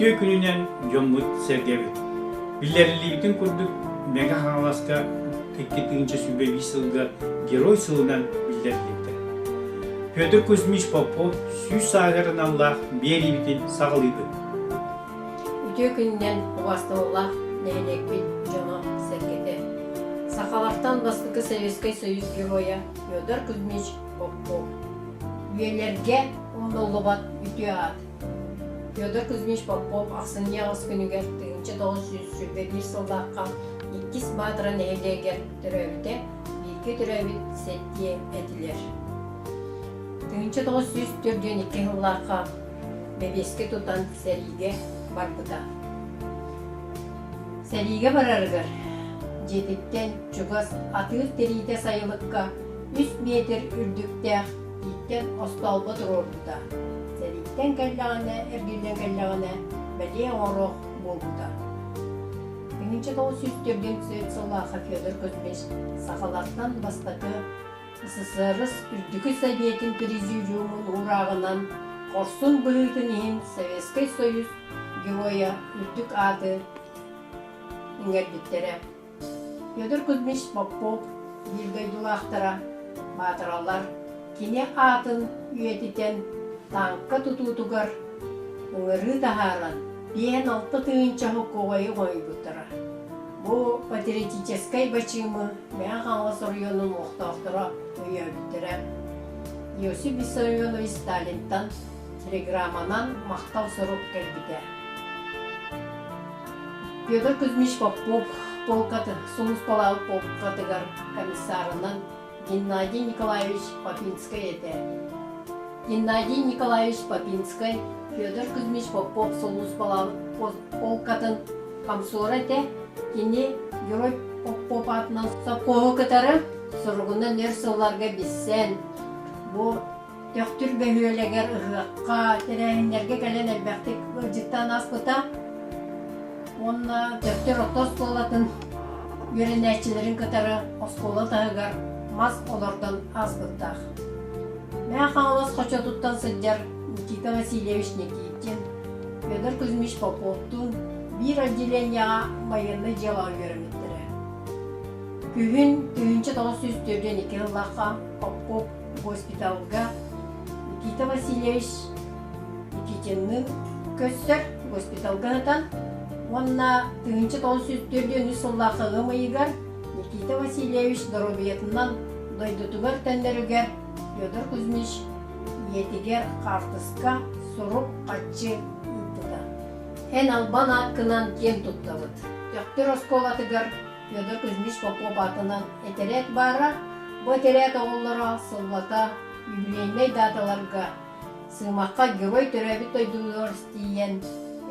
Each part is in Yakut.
Үтүө күнүнэн дьоммут-сэргэбит! Биллэриллибитин курдук, Мэҥэ Хаҥаласка 2021 сылга Герой сылынан биллэриллибитэ. Петр Кузьмич Попов сүүс сааһыгар аналлаах биэриибитин саҕалыыбыт. Үтүө күнүнэн убаастабыллаах нэһилиэкпит дьоно-сэргэтэ! Сахалартан бастакы Советскай Союз Геройа Федор Кузьмич Попов. Үйэлэргэ умнуллубат үтүө аат. Федор Кузьмич Попов ахсынньы аҕыс күнүгэр 1921 сыллаахха Иккис Баатара нэһилиэгэр төрөөбүтэ, бииргэ төрөөбүт сэттиэ этилэр. 1942 сыллаахха бэбиэскэ тутан сэриигэ барбыта. Сэриигэ барарыгар дьиэтиттэн чугас атыыр тириитэ сайылыкка үс миэтир үрдүктээх тииттэн остоолбо туруорбута. Сэрииттэн кэллэҕинэ, эргиллэн кэллэҕинэ бэлиэ оҥоруох буолбута. 1944 сыллаахха Федор Кузьмич сахалартан бастакы СССР Үрдүкү Сэбиэтин Президиумун уурааҕынан хорсун быһыытын иһин Советскай Союз Геройа үрдүк ааты иҥэрбиттэрэ. Федор Кузьмич Попов биир дойдулаахтара, баатыралар кини аатын үйэтитэн тааҥка тутуутугар ыҥырыы таһааран, 56 сокуобайы хомуйбуттара. Бу патриотическай бачыымы Мэҥэ Хаҥалас оройуонун олохтоохторо өйөөбүттэрэ. Иосиф Виссарионович Сталинтан телеграмманан махтал сурук кэлбитэ. Федор Кузьмич Попов полкатын сулууспалаабыт полкатыгар комиссарынан Геннадий Николаевич Попинскай этэ. Геннадий Николаевич Попинскай Федор Кузьмич Попов сулууспалаабыт полкатын комсора этэ. Кини Герой Попов аатынан сопхуоһу кытары суругунан өр сылларга билсэн, бу Төхтүр бөһүөлэгэр ыһыахха, тэрээһиннэргэ кэлэн элбэхтик ыалдьыттаан ааспыта уонна Төхтүр орто оскуолатын үөрэнээччилэрин кытары оскуола таһыгар мас олордон ааспыттаах. Мэҥэ Хаҥалас хочотуттан сылдьар Никита Васильевич Никитин, Федор Кузьмич Поповтуун биир отделениеҕа байыаннай дьыалаҕа үөрэммиттэрэ. Күһүн 1942 сыллаахха Попов госпиталга Никита Васильевич Никитинныын көрсөр госпиталга сытан уонна 1943 сыллаах ыам ыйыгар Никита Васильевич доруобуйатынан дойдутугар төннөрүгэр Федор Кузьмич ийэтигэр хаартыска, сурук, харчы ыыппыта. Эн албан ааккынан киэн туттабыт. Төхтүр оскуолатыгар Федор Кузьмич Попов аатынан этэрээт баара. Бу этэрээт оҕолоро сыллата юбилейнай дааталарга Сыымахха герой төрөөбүт дойдутугар тиийэн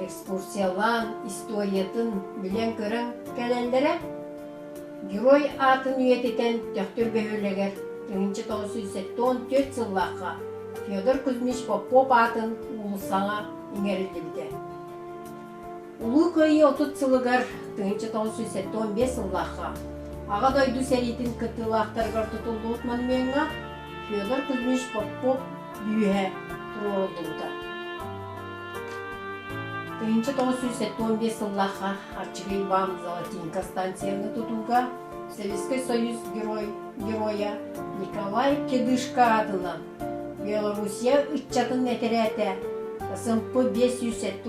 экскурсиялаан, историятын билэн-көрөн кэлэллэрэ. Герой аатын үйэтитэн Төхтүр бөһүөлэгэр 1974 сыллаахха Федор Кузьмич Попов аатын уулуссаҕа иҥэриллибитэ. Улуу Кыайыы 30 сылыгар 1975 сыллаахха Аҕа дойду сэриитин кыттыылаахтарыгар тутуллубут монумеҥҥа Федор Кузьмич Попов бүүһэ туруоруллубута. 1975 сыллаахха Аччыгый Бам Золотинка станцияны тутууга Советскай Союз герой, геройа Николай Кедышко аатынан Белоруссия ыччатын этэрээтэ СМП 578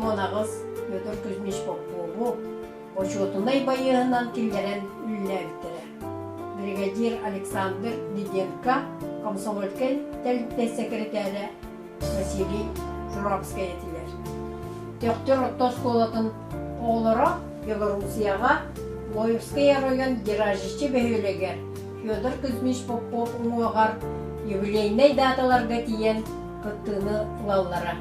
Федор Кузьмич Попову бочуотунай байыаһынан киллэрэн үлэлээбиттэрэ. Бригадир Александр Диденко, комсомольскай тэрилтэ сэкирэтээрэ Василий Журавскай этилэр. Төхтүр орто оскуолатын оҕолоро Белоруссияҕа Лоевскай оройуон Деражичи бөһүөлэгэр Федор Кузьмич Попов уҥуоҕар юбилейнай дааталарга тиийэн кыттыыны ылаллара.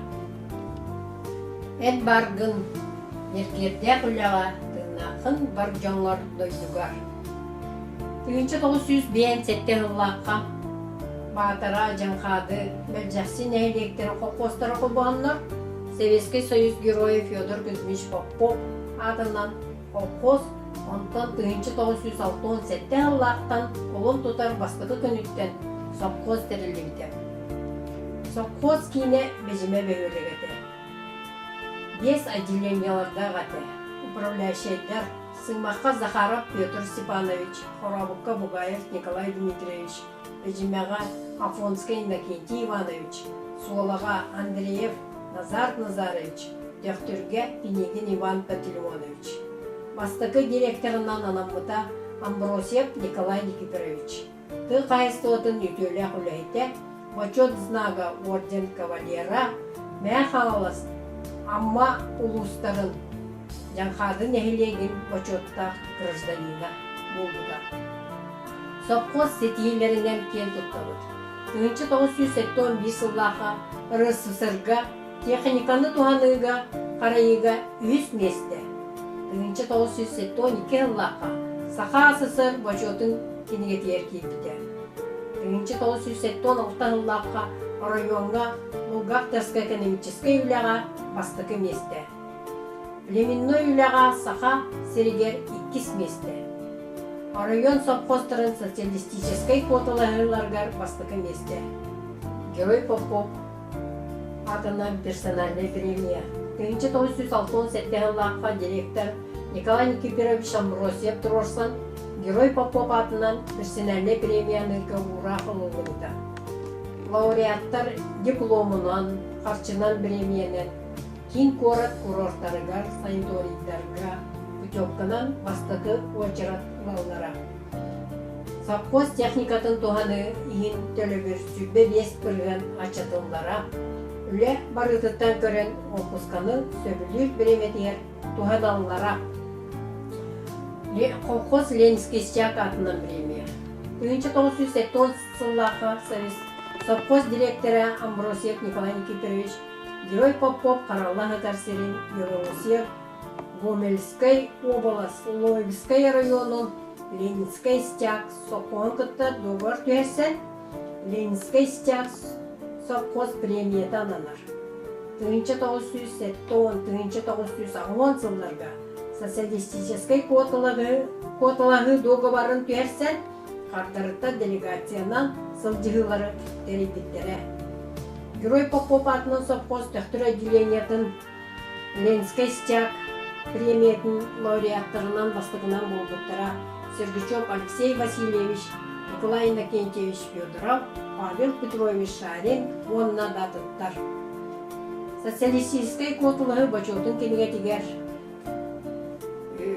Эн бааргын, ньиргиэрдээх үлэҕэ тыыннааххын бар дьоҥҥор дойдугар. 1957 сыллаахха Баатара, Дьаҥхаады, Мэлдьэхси нэһилиэктэрин холкуостара холбоһоннор Советскай Союз Геройа Федор Кузьмич Попов аатынан Холкуос онтон 1967 сыллаахтан кулун тутар бастакы күнүттэн сопхуос тэриллибитэ. Сопхуос киинэ Бэдьимэ бөһүөлэгэ этэ. Биэс отделениелардаах этэ. Управляющайдар Сыҥмахха Захаров Петр Степанович, Хорообукка Бугаев Николай Дмитриевич, Эдьимэҕэ Афонскай Иннокентий Иванович, Суолаҕа Андреев Назар Назарович, Төхтүргэ Пинигин Иван Пантелеймонович. Бастакы директорынан анаммыта Амбросьев Николай Никифорович. Тыа хаһаайыстыбатын үтүөлээх үлэһитэ, Бочуот знага орден кавалера, Мэҥэ Хаҥалас, Амма улуустарын Дьаҥхаады нэһилиэгин бочуоттаах гражданина буолбута. Сопхуос ситиһиилэринэн киэн туттабыт. 1971 сыллаахха РСФСР-га техниканы туһаныыга, харайыыга үһүс миэстэ. 1972 сыллаахха Саха СССР бочуотун кинигэтигэр киирбитэ. 1976 сыллаахха оройуоҥҥа Булгахтерскай экономическай үлэҕэ бастакы миэстэ. Племенной үлэҕэ Саха сиригэр иккис миэстэ. Оройуон сопхуостарын социалистическай куоталаһыыларыгар бастакы миэстэ. Герой Попов аатынан персональнай премия. 1967 сыллаахха директор Николай Никифорович Амбросьев туруорсан Герой Попов аатынан персональнай премияны уураах ылыллыбыта. Лауреаттар дипломунан, харчынан бириэмийэнэн киин куорат курортарыгар, санаторийдарга путевканан бастакы уочарат ылаллара. Совхоз техникатын туһаныы иһин төлөбүр 25% аччатыллара. Үлэ барыытыттан көрөн уоппусканы сөбүлүүр бириэмэтигэр туһаналлара. Колхоз Ленинский стяг аатынан премия. 1970 сыллаахха совхоз директора Амбросьев Николай Никифорович Герой Попов харалла сытар сирин Белоруссия Гомельскай уобалас Лоевскай оройуонун Ленинскэй стяг сопхуоһун кытта дуогабар түһэрсэн, Ленинскэй стяг сопхуос премията ананар. 1970-1980 сылларга социалистическай куоталаһыы дуогабарын түһэрсэн, хардарыта делегациянан сылдьыһыылары тэрийбиттэрэ. Герой Попов аатынан сопхуос Төхтүр отделениетын Ленскэй стяг премиятын лауреаттарынан бастакынан буолбуттара Сергучев Алексей Васильевич, Николай Иннокентьевич Федоров, Павел Петрович Шарин уонна да атыттар. Социалистическай куоталаһыы бочуотун кинигэтигэр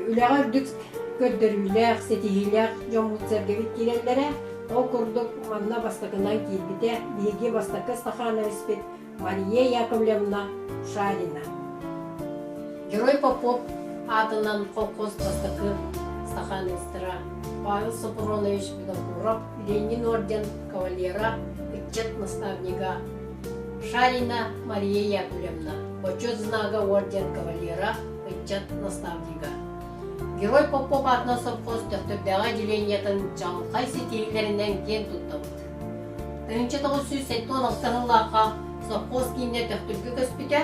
үлэҕэ үрдүк көрдөрүүлээх, ситиһиилээх дьоммут-сэргэбит киирэллэрэ. Ол курдук манна бастакынан киирбитэ биһиги бастакы стахановецпит Мария Яковлевна Шарина. Герой Попов аатынан колхоз бастакы стахановецтара Павел Сопуронович Винокуров, Ленин орден кавалера, ыччат наставнига Шарина Мария Яковлевна, Бочуот знага орден кавалера, ыччат наставнига. Герой Попов аатынан совхоз Төхтүрдээҕи отделениетын чаҕылхай ситиһиилэринэн киэн туттабыт. 1976 сыллаахха совхоз киинэ Төхтүргэ көспүтэ.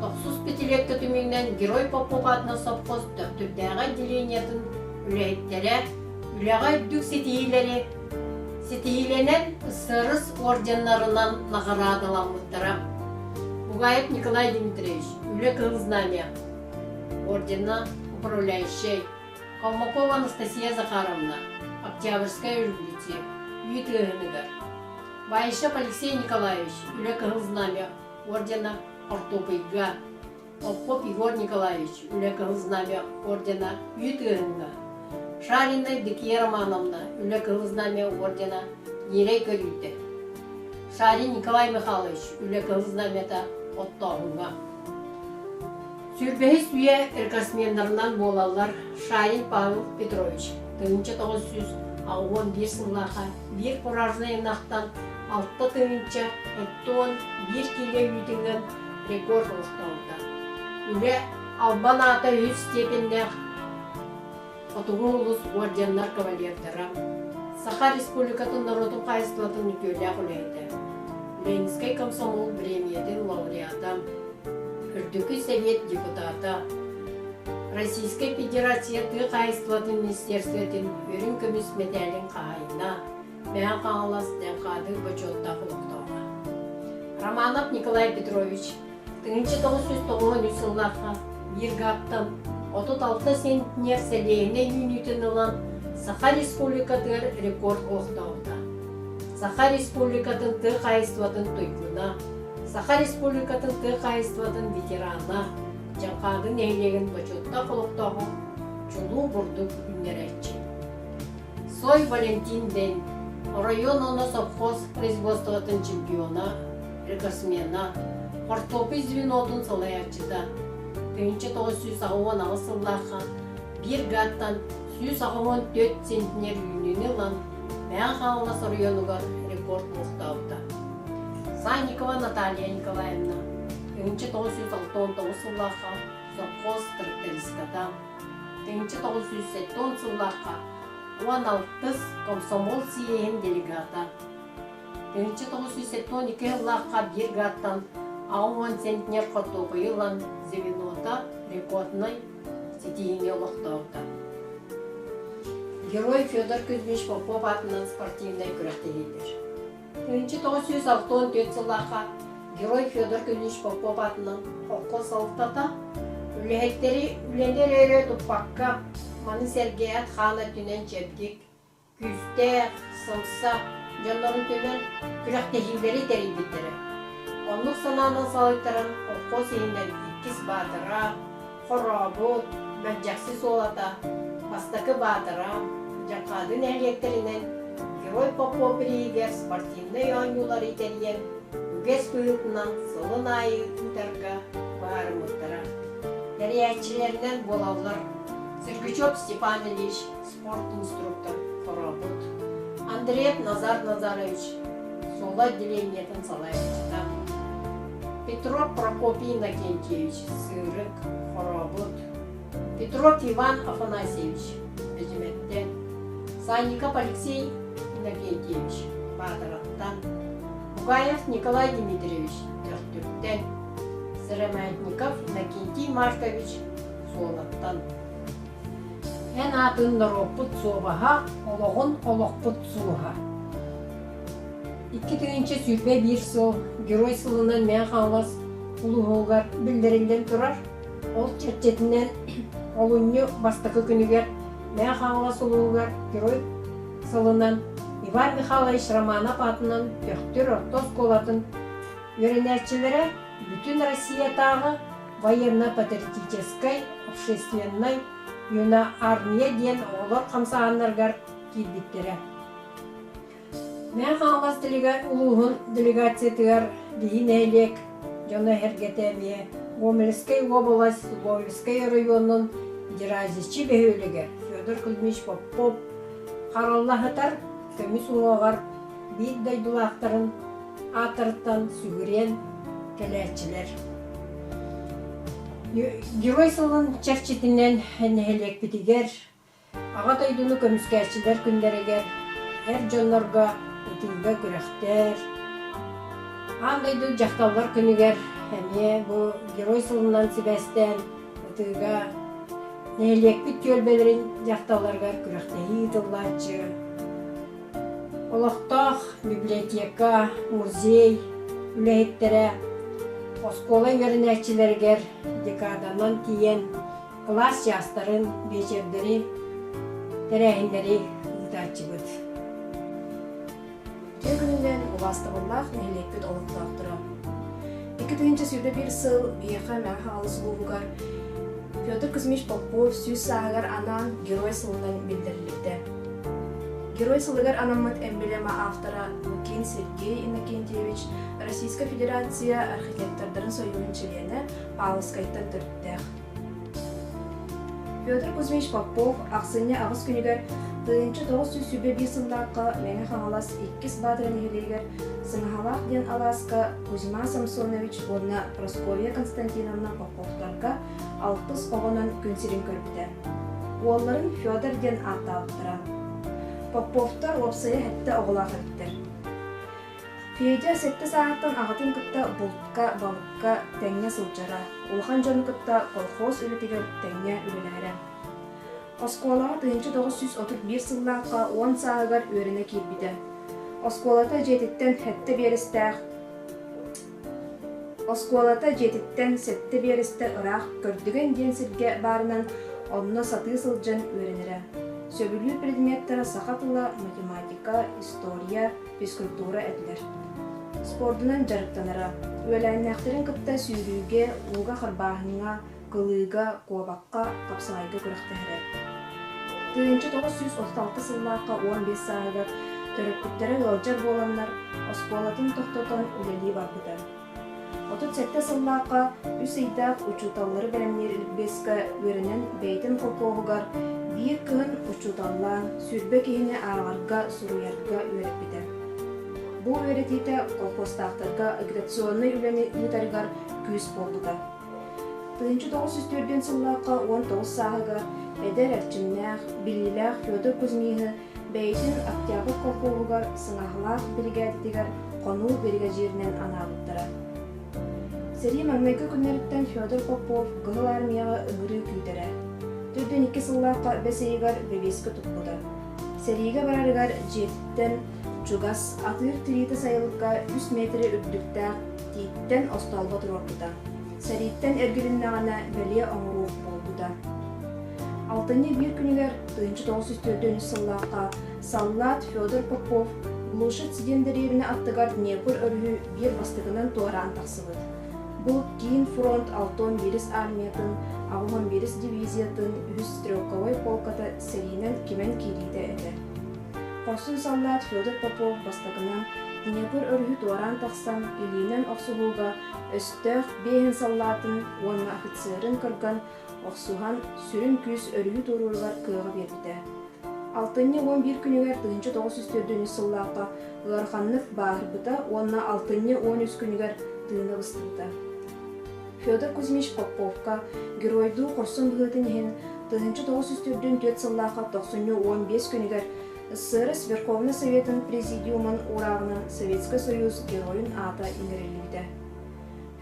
Тохсус пятилетка түмүгүнэн Герой Попов аатынан совхоз Төхтүрдээҕи отделениетын үлэһиттэрэ үлэҕэ үрдүк ситиһиилэри ситиһиилэнэн СССР орденнарынан наҕараадаламмыттара. Бугаев Николай Дмитриевич, Үлэ Кыһыл Знамя ордена управляющай, Колмакова Анастасия Захаровна, Октябрьская революция, үүт ыаһыныгар. Баишев Алексей Николаевич, Үлэ Кыһыл Знамя ордена хортуопуйга, Попов Егор Николаевич, Үлэ Кыһыл Знамя ордена үүт ыаһыҥҥа, Шарина Евдокия Романовна, Үлэ Кыһыл Знамя ордена ньирэй көрүүтэ, Шарин Николай Михайлович, Үлэ Кыһыл Знамята оттооһуҥҥа. Сүүрбэһис үйэ рекордсменнарынан буолаллар Шарин Павел Петрович, 1981 сыллаахха биир куражнай ынахтан 6 1001 киилэ үүтүнэн рекорд олохтообута. Үлэ албан аата үһүс степеннээх Хотугу улус орденнар кавалердара, Саха Республикатын норуотун хаһаайыстыбатын үтүөлээх үлэһитэ, Ленинскэй комсомол бириэмийэтин лауреата, Үрдүкү Сэбиэт депутата, Российскай Федерация тыа хаһаайыстыбатын министерствотын үрүҥ көмүс мэтээлин хаһаайына, Мэҥэ Хаҥалас Дьаҥхаады бочуоттаах олохтооҕо. Романов Николай Петрович. 1993 сыллаахха биир гаптан 36 центнер сэлиэһинэй үүнүүтүн ылан Саха Республикатыгар рекорд олохтообута. Саха Республикатын тыа хаһаайыстыбатын туйгуна, Саха Республикатын тыа хаһаайыстыбатын ветерана, Дьаҥхаады нэһилиэгин бочуоттаах олохтооҕо чулуу бурдук үүннэрээччи. Сой Валентин Дэн, оройуон уонна совхоз производствотын чемпиона, рекордсмена, хортуоппуй звенотун салайааччыта, 1988 сыллаахха биир гааттан 184 центнер үүнүүнү ылан Мэҥэ Хаҥалас оройуонугар рекорд олохтообута. Санникова Наталья Николаевна 1969 сыллаахха совхоз трактористката, 1970 сыллаахха 16 комсомол съеһин делегата, 1972 сыллаахха биир гааттан 80 центнер хортуопуйу ылан звенота рекорднай ситиһиини олохтообута. Герой Федор Кузьмич Попов аатынан спортивнай күрэхтэһиилэр. 1964 сыллаахха Герой Федор Кузьмич Попов аатынан холкуос салалтата үлэһиттэри үлэни эрэ эрэ туппакка, маны сэргэ эт-хаан өттүнэн чэбдик, күүстээх, сымса дьоннорун түмэн күрэхтэһиилэри тэрийбиттэрэ. Оннук санаанан салайтаран холкуос иһинэн иккис Баатара, Хорообут, Мэлдьэхси Суолата, Бастакы Баатара, Дьаҥхаады нэһилиэктэринэн Герой Попов бирииһигэр спортивнай оонньуулары тэрийэн үгэс быһыытынан сылын аайы ыытарга быһаарыммыттара. Тэрийээччилэринэн буолаллар Сергучев Степан Ильич, спорт-инструктор Хорообут, Андреев Назар Назарович, Суола отделениетын салайааччыта, Петров Прокопий Иннокентьевич, Сыырык, Хорообут, Петров Иван Афанасьевич, Бэдьимэттэн, Санников Алексей Иннокентьевич, Баатараттан, Бугаев Николай Дмитриевич, Төхтүртэн, Сыромятников Иннокентий Маркович, Суолаттан. Эн аатын норуоппут суобаһа, олоҕун олохпут сулуһа. 2021 сыл Герой сылынан Мэҥэ Хаҥалас улууһугар биллэриллэн турар. Ол чэрчитинэн олунньу бастакы күнүгэр Мэҥэ Хаҥалас улууһугар Герой сылынан Иван Михайлович Романов аатынан Төхтүр орто оскуолатын үөрэнээччилэрэ Бүтүн Россиятааҕы военно-патриотическай, общественнай юноармия диэн оҕолор хамсааһыннарыгар киирбиттэрэ. Мэҥэ Хаҥалас улууһун делегациятыгар биһи нэһилиэк дьоно-сэргэтэ эмиэ Гомельскай уобалас Гомельскай оройуонун Деразичи бөһүөлэгэр Федор Кузьмич Попов хараллаһытар көмүс уҥуоҕар биир дойдулаахтарын ааттарыттан сүгүрүйэн кэлээччилэр. Герой сылын чэрчитинэн нэһилиэкпитигэр Аҕа дойдуну көмүскээччилэр күннэригэр эр дьоннорго ытыыга күрэхтэр, Аан дойду дьахталлар күнүгэр эмиэ бу Герой сылынан сибээстээн ытыыга нэһилиэкпит түөлбэлэрин дьахталларыгар күрэхтэһии ыытыллааччы. Олохтоох библиотека, музей үлэһиттэрэ оскуола үөрэнээччилэригэр декаданан тиийэн кылаас чаастарын, биэчэрдэри, тэрээһиннэри ыытааччыбыт. Үтүө күнүнэн убаастабыллаах нэһилиэкпит олохтоохторо. 2021 сыл биһиэхэ Мэҥэ Хаҥалас улууһугар Петр Кузьмич Попов 100 сааһыгар анаан Герой сылынан биллэриллибитэ. Герой сылыгар анаммыт эмблема автора Лукин Сергей Иннокентьевич Российскай Федерация архитектордарын союһун чилиэнэ Павловскайтан төрүттээх. Петр Кузьмич Попов ахсынньы аҕыс күнүгэр 1921 сыллаахха Мэҥэ Хаҥалас иккис Баатара нэһилиэгэр Сыҥаһалаах диэн алааска Кузьма Самсонович уонна Прасковья Константиновна Поповтарга алтыс оҕонон күн сирин көрбүтэ. Уолларын Федор диэн ааттаабыттара. Поповтар уопсайа сэттэ оҕолоох эбиттэр. Федя сэттэ сааһыттан аҕатын кытта бултка, балыкка тэҥҥэ сылдьара, улахан дьону кытта колхоз үлэтигэр тэҥҥэ үлэлэһэрэ. Оскуолаҕа 1931 сыллаахха уон сааһыгар үөрэнэ киирбитэ. Оскуолата дьиэтиттэн сэттэ биэрэстээх. Оскуолата дьиэтиттэн сэттэ биэрэстэ ыраах Көрдүгэн диэн сиргэ баарынан онно сатыы сылдьан үөрэнэрэ. Сөбүлүүр предметтара саха тыла, математика, история, физкультура этилэр. Спордунан дьарыктанара. Үөлээннээхтэрин кытта сүүрүүгэ, ууга харбааһыҥҥа, кылыыга, куобахха, хапсаҕайга күрэхтэһэрэ. 1936 сыллаахха 15 сааһыгар төрөппүттэрэ ыалдьар буоланнар, оскуолатын тохтотон үлэлии барбыта. 37 сыллаахха үс ыйдаах учууталлары бэлэмниир ликбезка үөрэнэн бэйэтин холкуоһугар биир кыһын учууталлаан 20 киһини ааҕарга, суруйарга үөрэппитэ. Бу үөрэтиитэ колхозтаахтарга агитационнай үлэни ыытарыгар күүс буолбута. 1904 сыллаахха 19 сааһыгар эдэр эрчимнээх, биллиилээх Федор Кузьмиһы бэйэтин Октябрь колхоһугар сыҥаһалаах биригээдэтигэр хонуу биригэдьииринэн анаабыттара. Сэрии маҥнайгы күннэриттэн Федор Попов Кыһыл Армияҕа ыҥырыы күүтэрэ. Төрдүн икки сыллаахха бэс ыйыгар бэбиэскэ туппута. Сэриигэ барарыгар дьиэтиттэн чугас атыыр тириитэ сайылыкка үс миэтэрэ үрдүктээх тииттэн остоолбо туруорбута. Сэрииттэн эргилиннэҕинэ бэлиэ оҥоруох буолбута. Алтынньы биир күнүгэр 1904 сыллаахха саллаат Федор Попов Глушиц диэн дэриэбинэ аттыгар Днепр өрүһү биир бастакынан туораан тахсыбыт. Бу Киин фронт 61 армиятын 81 дивизиятын үһүс стрелковай полката сэриинэн кимэн киириитэ этэ. Хорсун саллаат Федор Попов бастакынан Днепр өрүһү туораан тахсан илиинэн охсуһууга өстөөх биэһин саллаатын уонна офицерын кырган охсуһан сүрүн күүс өрүһү туорууругар кыаҕы биэрбитэ. Алтынньы 11 күнүгэр 1904 сыллаахха ыараханнык бааһырбыта уонна алтынньы 13 күнүгэр тыына быстыбыта. Федор Кузьмич Поповка геройдуу хорсун быһыытын иһин 1904 сыллаахха тохсунньу 15 күнүгэр СССР Верховнай Советын Президиумун уурааҕынан Советскай Союз Геройун аата иҥэриллибитэ.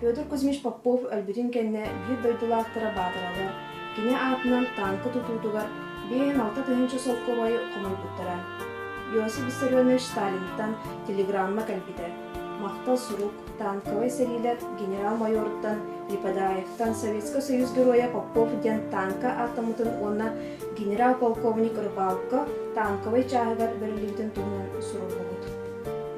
Федор Кузьмич Попов өлбүтүн кэннэ биир дойдулаахтара баатыралар кини аатынан тааҥка тутуутугар 56 тыһыынча солкуобайы хомуйбуттара. Иосиф Виссарионович Сталинтан телеграмма кэлбитэ. Махтал сурук, танковай сэриилэр генерал-майоруттан Липадаевтан Советскай Союз Геройа Попов диэн танка ааттаммытын уонна генерал-полковник Рыбалко танковай чааһыгар бэриллибитин туһунан суруллубут.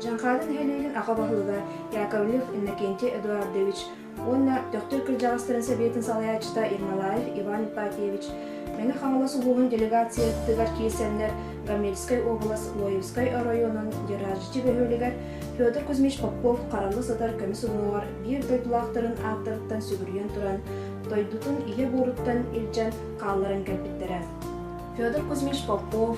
Дьаҥхаады нэһилиэгин аҕа баһылыга Яковлев Иннокентий Эдуардович уонна Төхтүр кырдьаҕастарын сэбиэтин салайааччыта Ермолаев Иван Ипатьевич Мэҥэ Хаҥалас улууһун делегациятыгар киирсэннэр Гомельскай уобалас Лоевскай оройуонун Деражичи бөһүөлэгэр Федор Кузьмич Попов харалла сытар көмүс уҥуоҕар биир дойдулаахтарын ааттарыттан сүгүрүйэн туран дойдутун ийэ буоруттан илдьэн хаалларан кэлбиттэрэ. Федор Кузьмич Попов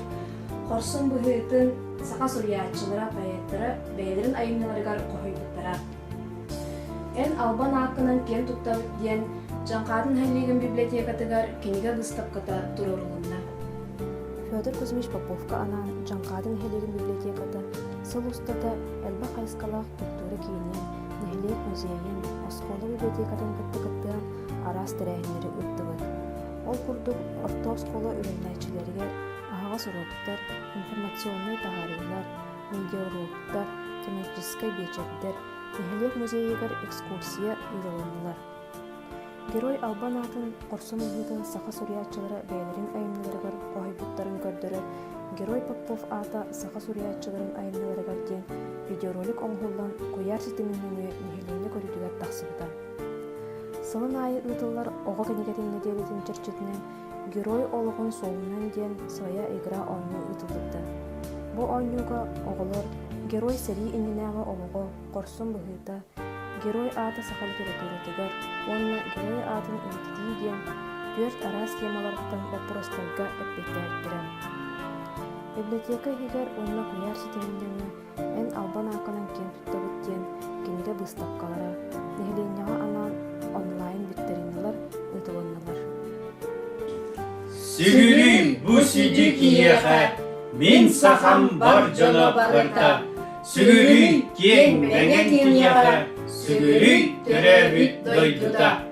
хорсун быһыытын саха суруйааччылара, поэттара бэйэлэрин айымньыларыгар хоһуйбуттара. Эн албан ааккынан киэн туттабыт диэн Дьаҥхаатын нэһилиэгин библиотекатыгар кинигэ быыстапката туруорулунна. Федор Кузьмич Поповка анаан Дьаҥхаатын нэһилиэгин библиотеката сыл устата элбэх хайысхалаах культура киинин, нэһилиэк музейын, оскуола библиотекатын кытта кыттыһан араас тэрээһиннэри ыыттыбыт. Ол курдук, орто оскуола үөрэнээччилэригэр аһаҕас уруоктар, информационнай таһаарыылар, медиауроктар, тематическай биэчэрдэр, нэһилиэк музейыгар экскурсия ыытылыннылар. Герой албан аатын хорсун быһыытын саха суруйааччылара бэйэлэрин айымньыларыгар хоһуйбуттарын көрдөрөр Герой Попов аата саха суруйааччыларын айымньыларыгар диэн видеоролик оҥоһуллан куйаар ситимин нөҥүө нэһилиэнньэ көрүүтүгэр тахсыбыта. Сылын аайы ыытыллар оҕо кинигэтин нэдиэлэтин чэрчитинэн Герой олоҕун суолунан диэн своя игра оонньуу ыытыллыбыта. Бу оонньууга оҕолор герой сэрии иннинээҕи олоҕо, хорсун быһыыта, герой аата саха литературатыгар уонна герой аатын үйэтитии диэн түөрт араас темаларыттан боппуруостарга эппиэттээбиттэрэ. Библиотека иһигэр уонна куйаар ситимин нөҥүө Эн албан ааккынан киэн туттабыт диэн кинигэ быыстапкалара, нэһилиэнньэҕэ анаан онлайн викториналар ыытылыннылар. Сүгүрүй бу сүдү киһиэхэ мин сахам бар дьоно барыта Сүгүрүй киэҥ мэҥэн киниэхэ сүгүрүй төрөөбүт дойдута.